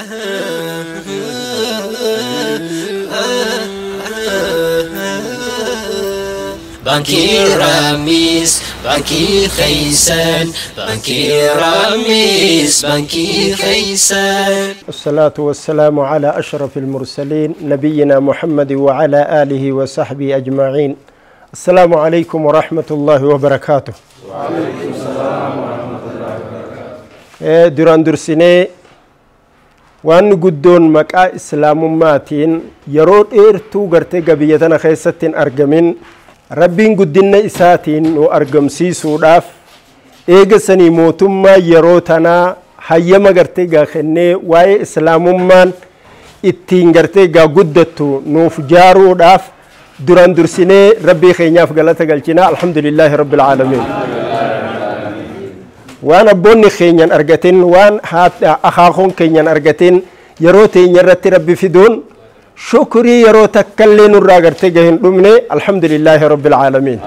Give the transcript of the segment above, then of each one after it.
Baankii Raamis, Baankii Khaysan, Baankii Raamis, Baankii Khaysan. الصلاة والسلام على أشرف المرسلين نبينا محمد وعلى آله وصحبه أجمعين. السلام عليكم ورحمة الله وبركاته. وعليكم السلام ورحمة الله وبركاته. Duraan dursinee waan guddoon maqaa islaamummaatiin yeroo dheertuu gartee biyya tana keessatti hin argamin rabbiin guddinna isaatiin nu argamsiisuudhaaf eega sanii mootummaa yeroo tanaa hayyama gartee gaa kennee waa'ee islaamummaan ittiin gartee gaa guddattu nuuf jaaruudhaaf duraan dursinee rabbii keenyaaf galata galchinaa, alhamdulillaahi rabbil aalamiin. Waan abboonni keenyan argatin, waan akaakuun keenyan argatin yeroo teenya irratti rabbi fiduun shukrii yeroo takkallee nurraa gartee gahin dhumne, alhamdulillaahi rabbil aalamiin.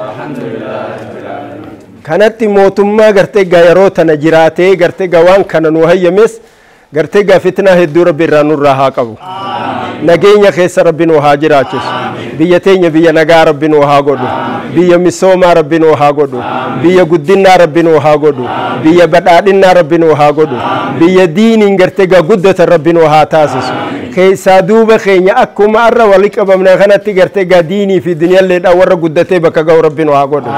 Kanatti mootummaa gartee gaa yeroo tana jiraatee gartee gaa waan kana nu hayyames gartee gaa fitnaa hedduu rabbi irraa nurraa haa qabu. Nageenya keessa rabbi nu haa jiraachisu. Biyya teenya biyya nagaa rabbi nu haa godhu. Biyya misoomaa rabbi nu haa godhu. Biyya guddinnaa rabbi nu haa godhu. Biyya badhaadhinnaa rabbi nu haa godhu. Biyya diiniin gartee gaa guddatan rabbi nu haa taasisu. Keessaa duuba keenya akkuma arra wali qabamne kanatti gartee gaa diinii fi duniyaalleedhaan warra guddatee bakka ga'u rabbi nu haa godhu.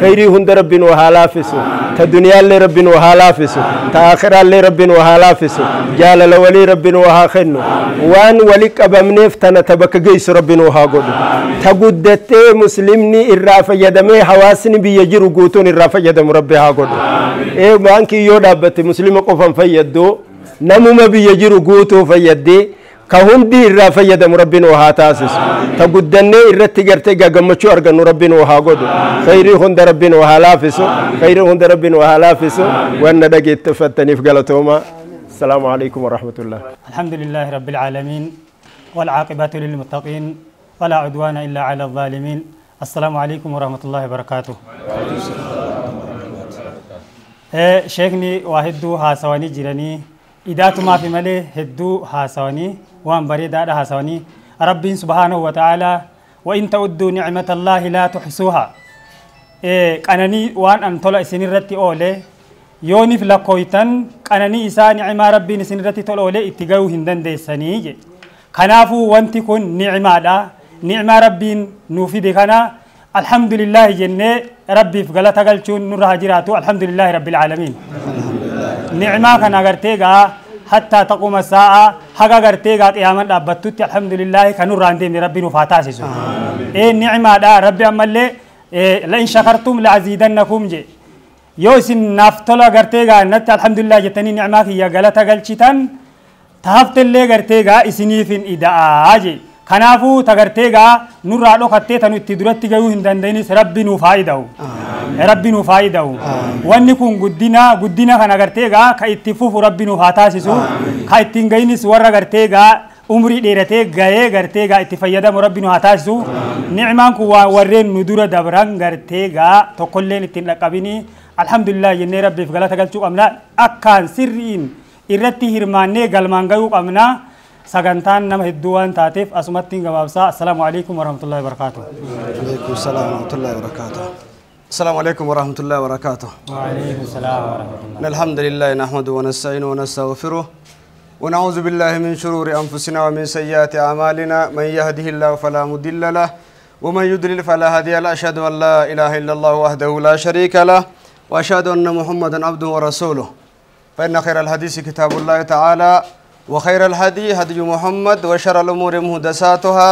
Khayrii hunda rabbi nu haa laafisu. Ta duniyaallee rabbi nu haa laafisu. Ta aakhiraallee rabbi nu haa laafisu. Jaalala walii rabbi nu haa kennu. Waan wali qabamneef tana ta bakka geessu rabbi nu haa godhu. Ta guddattee muslimni irraa fayyadamee hawaasni biyya jiru guutuun irraa fayyadamu rabbi haa godhu. Ee, baankii yoo dhaabbatte muslima qofan fayyaddu, namuma biyya jiru guutuu fayyaddi. Ka hundi irraa fayyadamu rabbi nu haa taasisu. Ta guddannee irratti gartee gaa gammachuu argannu rabbi nu haa godhu. Khayrii hunda rabbi nu haa laafisu. Khayrii hunda rabbi nu haa laafisu. Wanna dhageeffattaniif galatooma. السلام عليكم ورحمة الله. الحمد لله رب العالمين، والعاقبة للمتقين، ولا عدوان إلا على الظالمين. السلام عليكم ورحمة الله وبركاته. شيخني واحدو هاسواني جيراني إداتو ما في ملي هدو هاسواني وان بريدا هاسواني. ربي سبحانه وتعالى: وإن تعدوا نعمة الله لا تحصوها. قناني وان أن طلع سنرتي أولي yooniif lakkooytan qananii isaa ni'imaa rabbiin isin irratti tola oolee itti gahuu hin dandeessanii jedhe. Kanaafuu wanti kun ni'imaadha. Ni'imaa rabbiin nuu fide kana alhamdulillaahi jennee rabbiif galata galchuun nurra haa jiraatu. Alhamdulillaahi rabbil aalamiin. Ni'imaa kana gartee gaa hattaa taquma saa'a haga gartee gaa qiyaaman dhaabbattutti alhamdulillaahi kan nurraa hin deemne rabbi nuuf haa taasisu. Ni'imaadha. Rabbi ammallee لئن شكرتم لأزيدنكم jedhe. Yoo isin naaf tola gartee gaa natti alhamdulillah jettanii ni'maa kiyya galata galchitan taaftellee gartee gaa isiniifin ida'aa je. Kanaafuu ta gartee gaa nurraa dhokattee tanu itti duratti gahuu hin danda'inis rabbi nuuf haa ida'u. Rabbi nuuf haa ida'u. Wanni kun guddina, guddina kana gartee gaa ka itti fufu rabbi nuuf haa taasisu. Ka ittiin gahinis warra gartee gaa umrii dheeratee gahee gartee gaa itti fayyadamu rabbi nu haa taasisu. Ni'maan kun waan warreen nu dura dabran gartee gaa tokkolleen ittiin dhaqqabinii alhamdulillah jennee rabbiif galata galchuu qabna. Akkaan sirriin irratti hirmaannee galmaan gahuu qabna. Sagantaan nama hedduu waan taateef asumatti hin gabaabsaa. Assalaamu alaikum warahmatullahi wabarakaatuh. عليكم السلام ورحمة الله وبركاته. السلام عليكم ورحمة الله وبركاته. وعليكم السلام ورحمة الله. إن الحمد لله نحمده ونستعينه ونستغفره ونعوذ بالله من شرور أنفسنا ومن سيئات أعمالنا. من يهده الله فلا مضل له ومن يضلل فلا هادي له. أشهد أن لا إله إلا الله وحده لا شريك له وأشهد أن محمدا عبده ورسوله. فإن خير الحديث كتاب الله تعالى، وخير الهدي هدي محمد، وشر الأمور محدثاتها،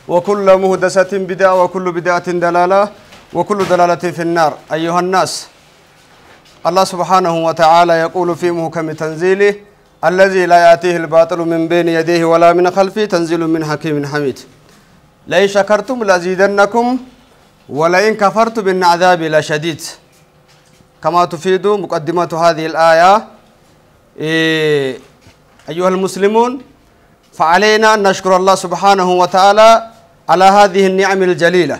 وكل محدثة بدعة، وكل بدعة دلالة، وكل دلالة في النار. أيها الناس، الله سبحانه وتعالى يقول في محكم تنزيله الذي لا يأتيه الباطل من بين يديه ولا من خلفه تنزيل من حكيم حميد: لئن شكرتم لأزيدنكم ولئن كفرتم إن عذابي لشديد. كما تفيد مقدمة هذه الآية. أيها المسلمون، فعلينا أن نشكر الله سبحانه وتعالى على هذه النعم الجليلة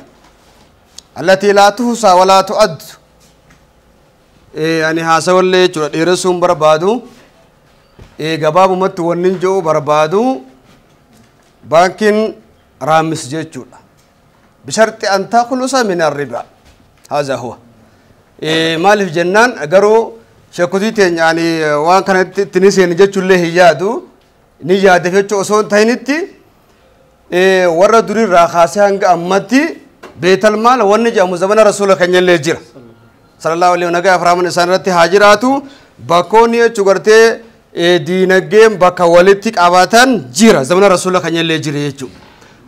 التي لا تحصى ولا تعد. يعني هاسولي رسوم بربادو. Gabaabumatti wanni jiru barbaadu baankiin raamis jechuudha. Bisharti an takhlusa min arriba. Haza huwa. Maaliif jennaan garuu sheekotii teenya ani waan kanatti itti ni seeni jechuullee hin yaadu ni yaada jechuu osoo hin ta'initti warra durirraa kaasee hanga ammatti beetal maal wanni jedhamu zamana rasuula keenyallee jira. Sallallahu alaihi nagaa afraaman isaan irratti haa jiraatu bakkoonni jechuu gartee diinagdeen bakka walitti qabatan jira zamana rasuula keenyallee jira jechuudha.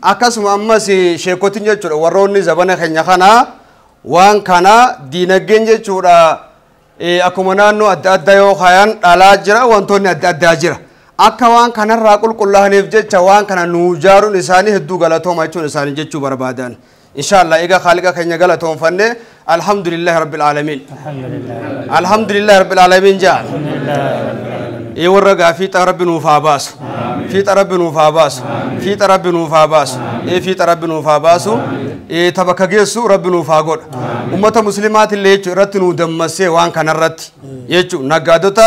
Akkasuma ammas sheekotiin jechuudha warroonni zamana keenya kana waan kana diinagdeen jechuudha akkuma naannoo adda addaa yoo kaayan dhalaa jira wantoonni adda addaa jira. Akka waan kanarraa qulqullaa'aniif jecha waan kana nuu ijaaruun isaanii hedduu galatooma jechuun isaanii jechuu barbaadan. Inshallah egaa Khaaliqa keenya galatoonfanne alhamdulillahi rabbil aalamiin. Alhamdulillahi rabbil aalamiin jaa. Warra fiixa rabbi nuuf haa baasu. Fiixa rabbi nuuf haa baasu. Fiixa rabbi nuuf haa baasu. Fiixa rabbi nuuf haa baasu. Tabakka geessu rabbi nuuf haa godhu. Ummata muslimaatillee jechuu irratti nuu dammassee waan kanarratti jechuu naggaadota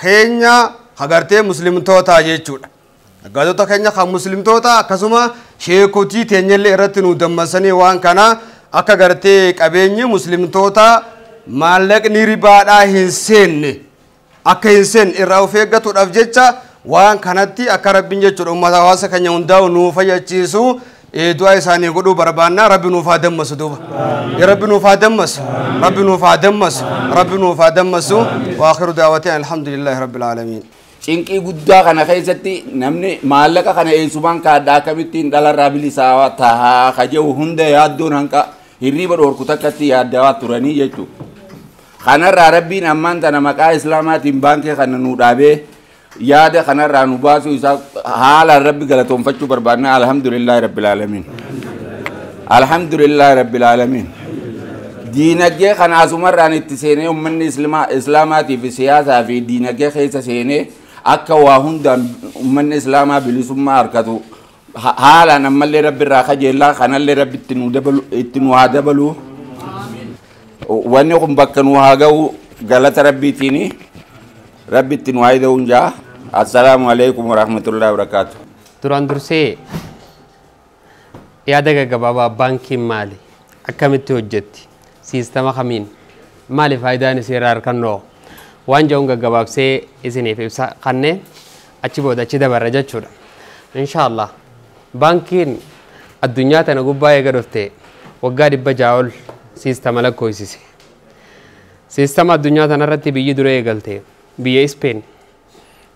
keenya hagartee muslimtoota jechuudha. Naggaadota keenya kan muslimtoota akkasuma sheekotii teenyallee irratti nuu dammassanii waan kana akka gartee qabeenyi muslimtoota maallaqni ribaadhaa hin seenne akka hin seenne irraa of eeggatuudhaaf jecha waan kanatti akka rabbiin jechuudha ummata hawaasa keenya hundaa'u nuu fayyachiisu du'a isaanii godhuu barbaanna rabbi nuuf haa dammasu duuba. Rabbi nuuf haa dammasu. Rabbi nuuf haa dammasu. Rabbi nuuf haa dammasu. Wa akhiru daawwatii alhamdulillahi rabbil aalamiin. Cinqii guddaa kana keessatti namni maallaqa kana eessumaan kaadhaa akkamittiin dhalarraa bilisaa tahaa kajehu hunda yaaddoon hanqa hirriba dhoorku takkatti yaaddawaa turanii jechuudha. Kanarraa rabbiin ammaan tana maqaa islaamaatiin baankii kana nu dhaabee yaada kanarraa nu baasuu isaa haalaan rabbi galatoonfachuu barbaadna alhamdulillahi rabbil aalamiin. Alhamdulillahi rabbil aalamiin. Diinagdee kana asumarraan itti seenee uummanni islaamaatii fi siyaasaa fi diinagdee keessa seenee akka waa hundaan uummanni islaamaa bilisummaa harkatu haalaan ammallee rabbi irraa kajeellaa kanallee rabbi itti nu haa dabalu. Wanni kun bakka nu haa ga'u galata rabbiitiini rabbi itti nu haa ida'uun jaa. Assalaamu alaikum warahmatullahi wabarakaatu. Duraan dursee yaada gaggabaabaa baankiin maali? Akkamitti hojjetti? Siistama kamiin? Maali faayidaan isii irraa harkannoo? Waan jedhuun gaggabaabsee isiniif ibsa kannee achi booda achi dabarra jechuudha. Inshaallah baankiin addunyaa tana gubbaa eega dhufte waggaa 600 ol siistama lakkoofsise. Siistama addunyaa tanarratti biyyi dura eegalte biyya Ispeen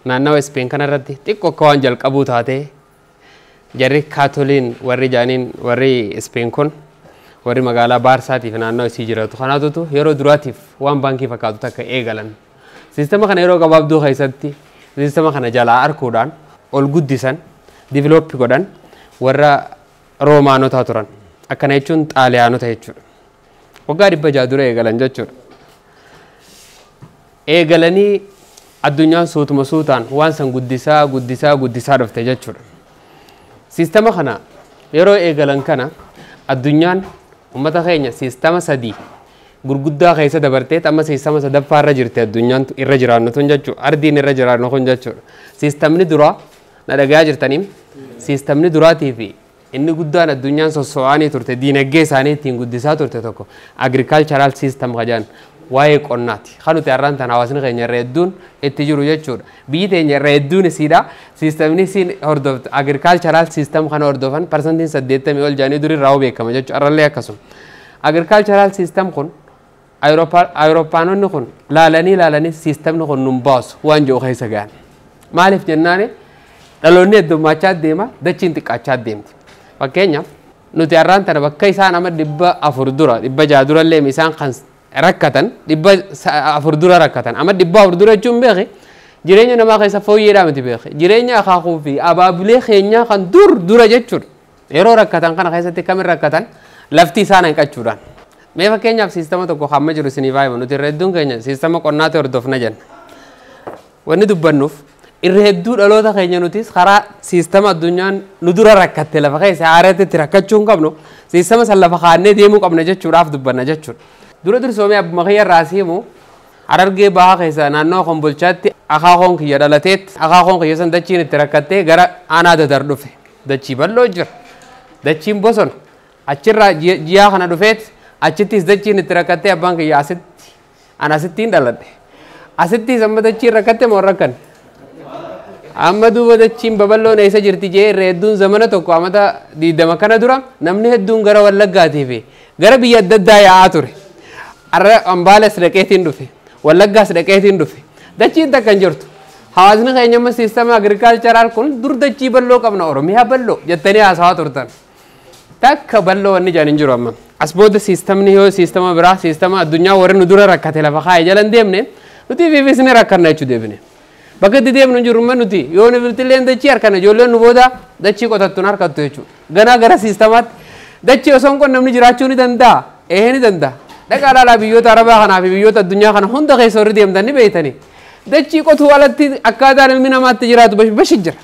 naannawa Ispeen kanarratti xiqqoo akka waan jalqabuu taate jarri kaatoliin warri jaaniin warri Ispeen kun warri magaalaa Baarsaatiif naannawa isii jiraatu kanaatutu yeroo duraatiif waan baankii fakkaatu takka eegalan. Siistama kana yeroo gabaabduu keessatti siistama kana jalaa arkuudhaan ol guddisan divilooppii godhan warra Roomaanotaa turan. Akkana jechuun Xaaliyaanota jechuudha. Waggaa 600 dura eegalan jechuudha. Eegalanii addunyaan suutuma suutaan waan san guddisaa guddisaa guddisaa dhufte jechuudha. Siistama kana yeroo eegalan kana addunyaan uummata keenya siistama 3 gurguddaa keessa dabartee amma siistama 3ffaa irra jirti addunyaan irra jiraannu tun jechuudha. Ardiin irra jiraannu kun jechuudha. Siistamni duraa na dhagayaa jirtaniim siistamni duraatii fi inni guddaan addunyaan sosso'anii turte diinagdee isaanii ittiin guddisaa turte tokko agricultural system kajaan waa'ee qonnaati. Kan nuti har'aan tan hawaasni keenya irra hedduun itti jiru jechuudha. Biyyi teenya irra hedduun isiidha. Siistamni isiin hordoftu agricultural system kana hordofan parsantiin 80 ol jaanii durii irraa beekama jechuudha. Har'allee akkasuma. Agricultural system kun Awurooppaanonni kun laalanii laalanii siistamni kun nun baasu waan jiru keessa gahan. Maaliif jennaani dhaloonni heddummaachaa deema dachiin xiqqaachaa deemti. Fakkeenyaaf nuti har'aan tana bakka isaan amma 400 dura 600 durallee isaan kan rakkatan 400 dura rakkatan amma 400 dura jechuun beeki jireenya namaa keessa fooyyeedhaa miti beeki jireenya akaakuu fi abaabilee keenyaa kan dur dura jechuudha. Yeroo rakkatan kana keessatti kamin rakkatan lafti isaan hanqachuudhaan. Mee fakkeenyaaf siistama tokko hamma jiru isiniif haa himu nuti irra hedduun keenya siistama qonnaatti hordofna jenna. Wanni dubbannuuf irra hedduu dhaloota keenya nutis karaa siistama addunyaan nu dura rakkatte lafa keessa haaratti itti rakkachuu hin qabnu siistama san lafa kaannee deemuu qabna jechuudhaaf dubbanna jechuudha. Dura dursoomee abbuma kiyya irraa siimu Harargee bahaa keessa naannoo Kombolchaatti Akaakoon kiyya dhalateet akaakoon kiyya san dachiin itti rakkattee gara aanaa Dadar dhufe. Dachii bal'oo jira. Dachiin bosona. Achirraa jiyaa kana dhufeet achittis dachiin itti rakkattee abbaan kiyya asitti an asittiin dhaladhe. Asittis amma dachiin rakkatte moo rakkanne? Amma duuba dachiin babal'oon eessa jirti jee irra hedduun zamana tokko amata 20 kana dura namni hedduun gara Wallaggaatii fi gara biyya adda addaa yaa'aa ture. Arra Ambaales dhaqeetiin dhufe. Wallaggaas dhaqeetiin dhufe. Dachiin takka hin jirtu. Hawaasni keenya amma siistama agirikaalcharaal kun dur dachii bal'oo qabna Oromiyaa bal'oo jettanii haasawaa turtan. Takka bal'oo wanni jedhan hin jiru amma. As booda siistamni yoo siistama biraa siistama addunyaa warri nu dura rakkate lafa kaa'e jala hin deemne nuti fiifis ni rakkanna jechuu deebine. Bakka itti deemnu hin jirru amma nuti yoo nu biltilleen dachii harkanna ijoolleen nu booda dachii qotattu hin harkattu jechuudha. Ganaa gara siistamaatti dachii osoo hin qonnamni jiraachuu ni danda'a. Ee ni danda'a. Dhaqaa ilaalaa biyyoota Arabaa kanaa fi biyyoota addunyaa kana hunda keessa warri deemtan ni beektanii. Dachii qotuu alatti akkaataan ilmi namaatti jiraatu bashi jira.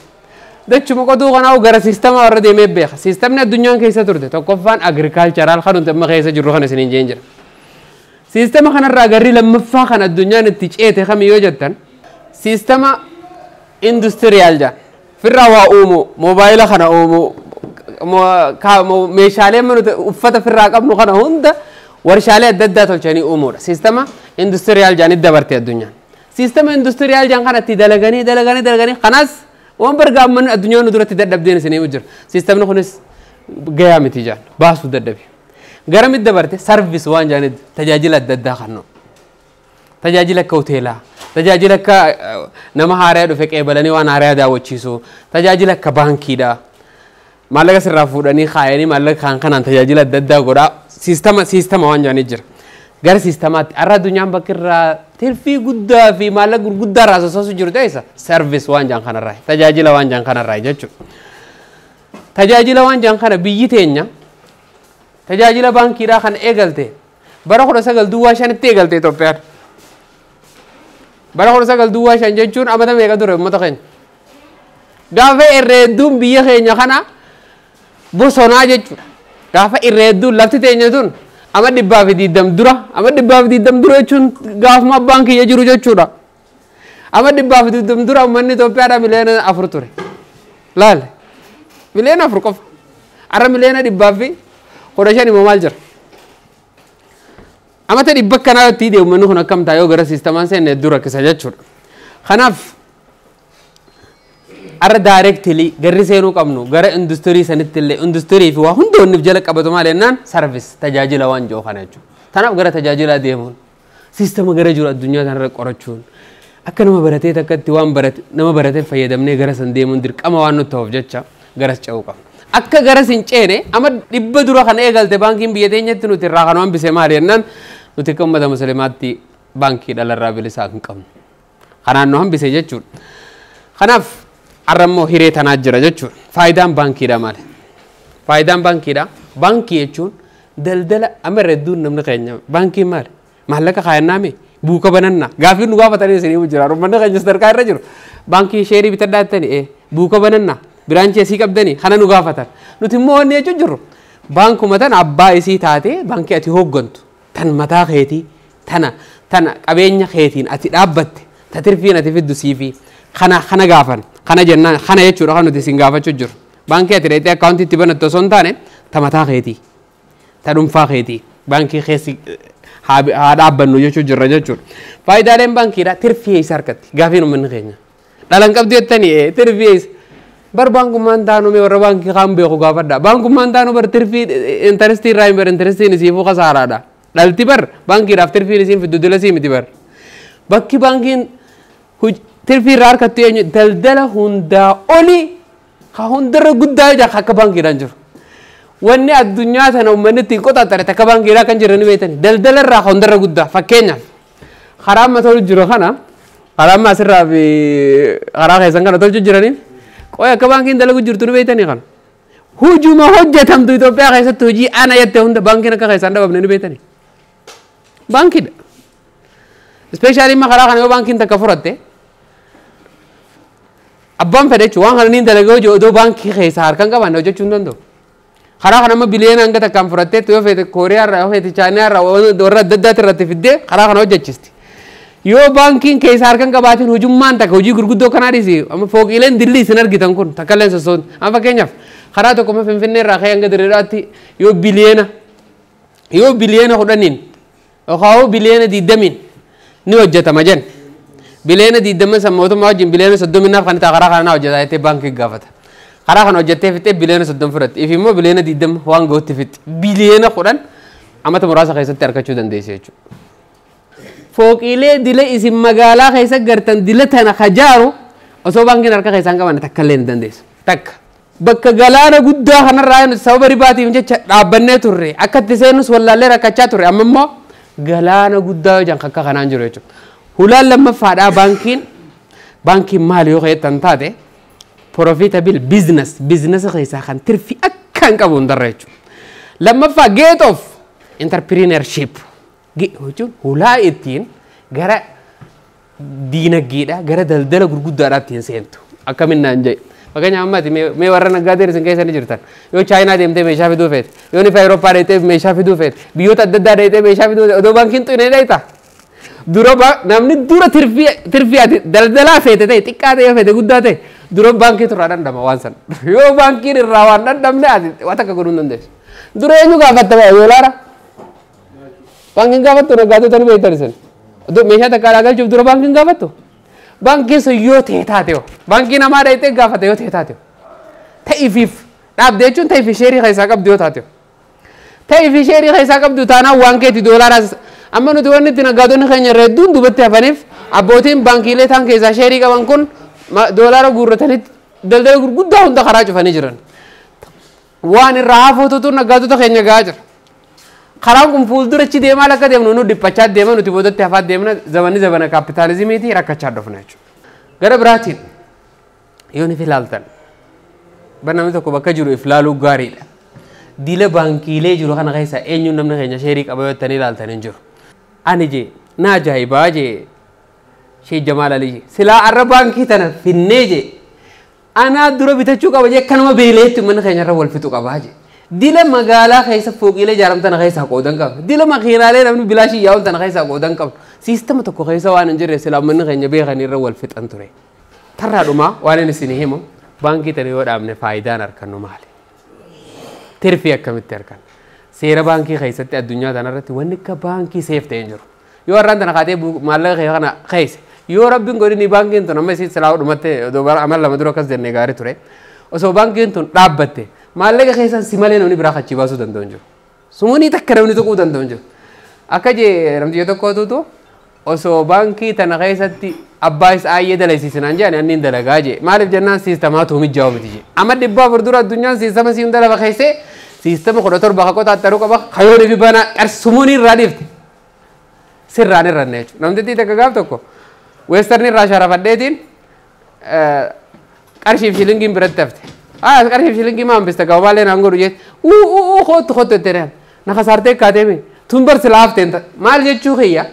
Dachuma qotuu kanaa gara siistama warra deemee beeka. Siistamni addunyaan keessa turte tokkoffaan agirikaalcharaal kan nuti amma keessa jirru kana isiniin jeen jira. Siistama kanarraa garri lammaffaa kan addunyaan itti ceete kami yoo jettan siistama industiriyaal jedhan. Firraa waa uumu, moobaayila kana uumu, meeshaalee nuti uffata firraa qabnu kana hunda warshaalee adda addaa tolchanii uumuudha. Siistama industiriyaal jedhanii dabarte addunyaan. Siistama industiriyaal jedhan kanatti dalaganii dalaganii dalaganii kanas waan bargaammanni addunyaan nu duratti dadhabdeen isinii jira. Siistamni kunis gayaa miti jedhan baasuu dadhabe. Garamitti dabarte sarvis waan jedhanii tajaajila adda addaa kennu. Tajaajila akka hoteelaa, tajaajila akka nama haaraa dhufe qeebalanii waan haaraa daawwachiisu, tajaajila akka baankiidha. Maallaqa sirraa fuudhanii kaayanii maallaqa kaan kanaan tajaajila adda addaa godhaa siistama waan jedhanii jira. Gara siistamaatti har'a addunyaan bakka irraa tirfii guddaa fi maallaqa gurguddaa irraa sossoosu jiru ta'e sarvis waan jedhan kanarraa tajaajila waan jedhan kanarraa jechuudha. Tajaajila waan jedhan kana biyyi teenya tajaajila baankiidhaa kan eegalte bara 1905tti eegalte Itoophiyaan. Bara 1905 jechuun amata meeqa ture uummata keenya? Gaafa irra hedduun biyya keenya kana bosonaa jechuudha. Gaafa irra hedduun lafti teenya tun ama 120 dura, ama 120 dura jechuun gaafuma abbaan kiyya jiru jechuudha. Ama 120 dura uummanni Itoophiyaadhaa miliyoona 4 ture. Laale miliyoona 4 qofa. Har'a miliyoona 115 immoo maal jira? Amata dhibba kanaa itti deemu uummanni kun akkam ta'a yoo gara siistamaan seenne hedduu rakkisa jechuudha. Kanaaf har'a daayireektilii garri seenuu qabnu gara industirii sanitti illee industirii fi waa hunda wanniif jala qabatu maal jennaan sarvis tajaajila waan jiru kana jechuudha. Kanaaf gara tajaajilaa deemuun siistama gara jiru addunyaa kanarra qorachuun akka nama baratee takkatti waan barate nama baratee fayyadamnee gara san deemuun dirqama waan nutti ta'uuf jecha garas ce'uu qabna. Akka garas hin ceene amma 100 dura kan eegalte baankiin biyya teenyatti nuti irraa kan hambise maal jennaan nuti akka uummata musliimaatti baankii dhalarraa bilisaa hin qabnu. Kanaan nu hambise jechuudha. Kanaaf har'a immoo hiree tanaa jira jechuudha. Faayidaan baankiidha maali? Faayidaan baankiidha. Baankii jechuun daldala amma irra hedduun namni keenya baankiin maali? Maallaqa kaayannaa mee? Buuka banannaa. Gaaffii nu gaafatanii isinii jira. Uummanni keenya sadarkaa irra jiru. Baankii sheerii bitadhaa jettanii buuka banannaa. Biraanchii asii qabdanii kana nu gaafatan. Nuti immoo wanni jechuun jirru baankuma tan abbaa isii taatee baankii ati hooggantu tan mataa keetii tana qabeenya keetiin ati dhaabbatte ta tirfiin ati fiddu siifi kana gaafan kana jennaan kana jechuudha kan nuti isin gaafachuu jiru. Baankii ati dheetee akkaawuntii itti banattu osoo hin taane ta mataa keetii ta dhuunfaa keetii baankii keessi haa dhaabbannu jechuu jirra jechuudha. Faayidaaleen baankiidha tirfii eessa harkatti gaafiin uummanni keenya. Dhalan qabdu jettanii tirfii eessa. Bar baankummaan taanu mee warra baankii kaan beeku gaafadha. Baankummaan taanu bar tirfii intarestii irraa hin bar intarestiin isiifuu kasaaraadha. Dhalti bar baankiidhaaf tirfiin isiin fiddu dila sii miti bar. Bakki baankiin tirfii irraa harkattu eenyu daldala hundaa olii ka hundarra guddaa ija akka baankiidhaan jiru. Wanni addunyaa tana uummanni ittiin qoxaxare takka baankiidhaa kan jiran ni beektani. Daldala irraa hundarra guddaa fakkeenyaaf karaa amma tolu jiru kana karaa amma asirraa fi karaa keessan kana tolchu jiraniin qoy akka baankiin dalagu jirtu ni beektanii kana. Hujuma hojjetamtu Itoophiyaa keessatti hojii ana jettee hunda baankiin akka keessaan dhabamne ni beektanii. Baankiidha. Ispeeshaalii amma karaa kana yoo baankiin takka furatte abbaan fedhe jechuun waan kana niin dalagee hojii odoo baankii keessaa harkaan qabaanne hojjechuu hin danda'u. Karaa kana amma biliyoona hanga takkaan furattee yoo feete Kooriyaa irraa yoo feete Chaayinaa irraa warra adda addaati irratti fiddee karaa kana hojjechisti. Yoo baankiin keessa harkan qabaatiin hojummaan takka hojii gurguddoo kanaa dhiisi amma fooqiileen dilli isin argitan kun takka illee sossoon. Amma fakkeenyaaf karaa tokko amma Finfinnee irraa ka'ee hanga Dirreedaatti yoo biliyeena 10 yookaan biliyeena 20 ni hojjetama jenna. Biliyeena 20 san mootummaa wajjin biliyeena 30 kan ta'a karaa kana hojjetaa jettee baankii gaafata. Karaa kana hojjettee fixxee biliyeena 30 fudhatte. If immoo biliyeena 20 waan ga'utti fixxe. Biliyeena 10 amata muraasa keessatti argachuu dandeesse jechuudha. Fooqiilee dila isin magaalaa keessa gartan dila tana hajaaru osoo baankiin harka keessaan qaban takka illee hin dandeessu. Takka. Bakka galaana guddaa kanarraa nuti sababa ribaatiif jecha dhaabbannee turre akka itti seenus wallaallee rakkachaa turre amma immoo galaana guddaa yoo akka kanaan jiru jechuudha. Hulaan lammaffaadhaa baankiin maali yoo jettan taate profitable business business keessaa kan tirfi akka hin qabu hundarra jechuudha. Lammaffaa gate of entrepreneurship jechuun hulaa ittiin gara diinagdeedhaa gara daldala gurguddaadhaa ittiin seentu akkamiin naan jedhe. Fakkeenyaaf ammaati mee warra naggaadeen isin keessa ni jirtan yoo Chaayinaa deemtee meeshaa fiduu feete yoo nifa Awurooppaa deemtee meeshaa fiduu feete biyyoota adda addaa deemtee meeshaa fiduu feete odoo baankiin xinee dheeta. Dura namni dura tirfii ati daldalaa feete ta'e xiqqaa ta'e yoo feete guddaa ta'e dura baankii turraa dhandhama waan sana. Yoo baankiin irraa waan dhandhamne ati waan takka godhuu hin dandeessu. Dura eenyu gaafatta ba'e doolaara? Baankiin gaafattu naggaatota ni beektan isin. Meeshaa takka alaa galchuuf dura baankiin gaafattu? Baankiin sun yoo ta'e taate yoo baankii namaa dhayitee gaafate yoo ta'e taate yoo ta'ifiif dhaabde jechuun ta'ifi sheerii keessaa qabdu yoo taate yoo ta'ifi sheerii keessaa qabdu taanaan waan keeti doolaaraas amma nuti wanni itti naggaatonni keenya irra hedduun duubatti hafaniif abbootiin baankiilee taan keessaa sheerii qaban kun doolaara guurratanitti daldala gurguddaa hunda karaa cufanii jiran. Waan irraa hafuututu naggaatota keenya gahaa jira. Karaan kun fuuldurachi deemaa akka deemnu nu dhiphachaa deema nuti boodatti hafaa deemna zamanni zabana kaapitaalizimiitii rakkachaa dhufna jechuudha. Gara biraatiin yoo ni ilaaltan namni tokko bakka jiru if ilaaluu gaariidha. Dila baankiilee jiru kana keessa eenyuun namni keenya sheerii qaba yoo jettanii ilaaltan hin jiru. Ani jee na ajaa'ibaa jee Shee Jamaal Alii jee silaa arra baankii tana finnee jee anaa dura bitachuu qaba jee akkanuma beeleetti uummanni keenya irra wal fixu qabaa jee. Dila magaalaa keessa fooqiilee ijaaramtan keessaa qoodan qabna. Dila makiinaalee namni bilaashii yaa'uun tana keessaa qoodan qabna. Siistama tokko keessa waan hin jirre silaa uummanni keenya beekan irra wal fixan ture. Tarraa dhumaa waan inni isin himu baankii tana yoo dhaabne faayidaan argannu maali? Tirfii akkamitti arganna? Seera baankii keessatti addunyaa tanarratti wanni akka baankii seef ta'e hin jiru. Yoo har'aan tana kaatee maallaqa kee kana keessa yoo rabbiin godhini baankiin tun amma isin silaa dhumatte amal lama dura akkas jennee gaarii ture. Osoo baankiin tun dhaabbatte maallaqa keessan si malee namni biraa achi baasuu danda'u hin jiru. Sumunii takka namni tuquu danda'u hin jiru. Akka jee namtiyya tokkotutu osoo baankii tana keessatti abbaa isaa ayyee dalasiisinaan jedhan inni dalagaa jee. Maaliif jennaan siistamaatu mijaa'u miti jee. Amma 400 dura addunyaan siistama siin dalaga keessee siistama 17 ka qotaattaruu qaba kayoon fi banaa qarsumuun irraa dhiifte. Sirraan irra jechuudha. Namtittii takka gaaf tokko weestarni irraa sharafadheetiin qarshiif shilingiin biratti hafte. Qarshiif shilingii maa hambiste qaba baalee naan godhu jechuudha. Uu kootu kootu jettee na kasaartee kaateemi tun bar silaa hafteen maal jechuu kiyya.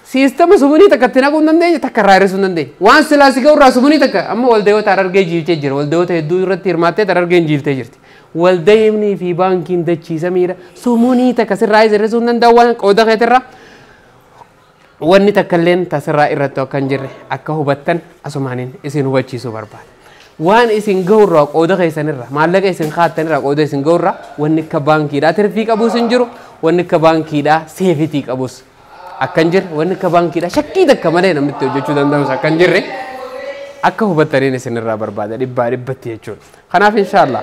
Siistama sumunii takka itti naquu hin dandeenye takka irraa hir'isuu hin dandeenye. Waan silaa si ga'u irraa sumunii takka amma waldayoota Harargee jiiltee jira. Waldayoota hedduu irratti hirmaattee Harargeen jiiltee jirti. Waldayoonni fi baankiin dachiisamiidha. Sumunii takka sirraa hir'isuu hin danda'u waan qooda keetirraa. Wanni takka illeen tasirraa irratti akka hin jirre akka hubattan asumaaniin isin hubachiisuu barbaada. Waan isin ga'urraa qooda keessanirraa maallaqa isin kaattanirraa qooda isin ga'urraa wanni akka baankiidhaa tirfii qabuus hin jiru wanni akka baankiidhaa seefitii qabuus akka hin jirre wanni akka baankiidhaa shakkii takka malee namni itti hojjechuu danda'us akka hin jirre akka hubattaniin isinirraa barbaada dhibbaa dhibbatti jechuudha. Kanaaf inshaallah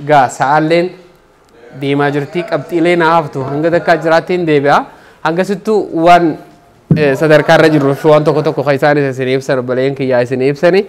gaa sa'aalleen deemaa jirti qabxiilee naa haftu hanga takkaa jiraattiin deebi'a hanga sittuu waan sadarkaa irra jirru waan tokko tokko kan isaan isin ibsan obboleen kiyyaa isin ibsani.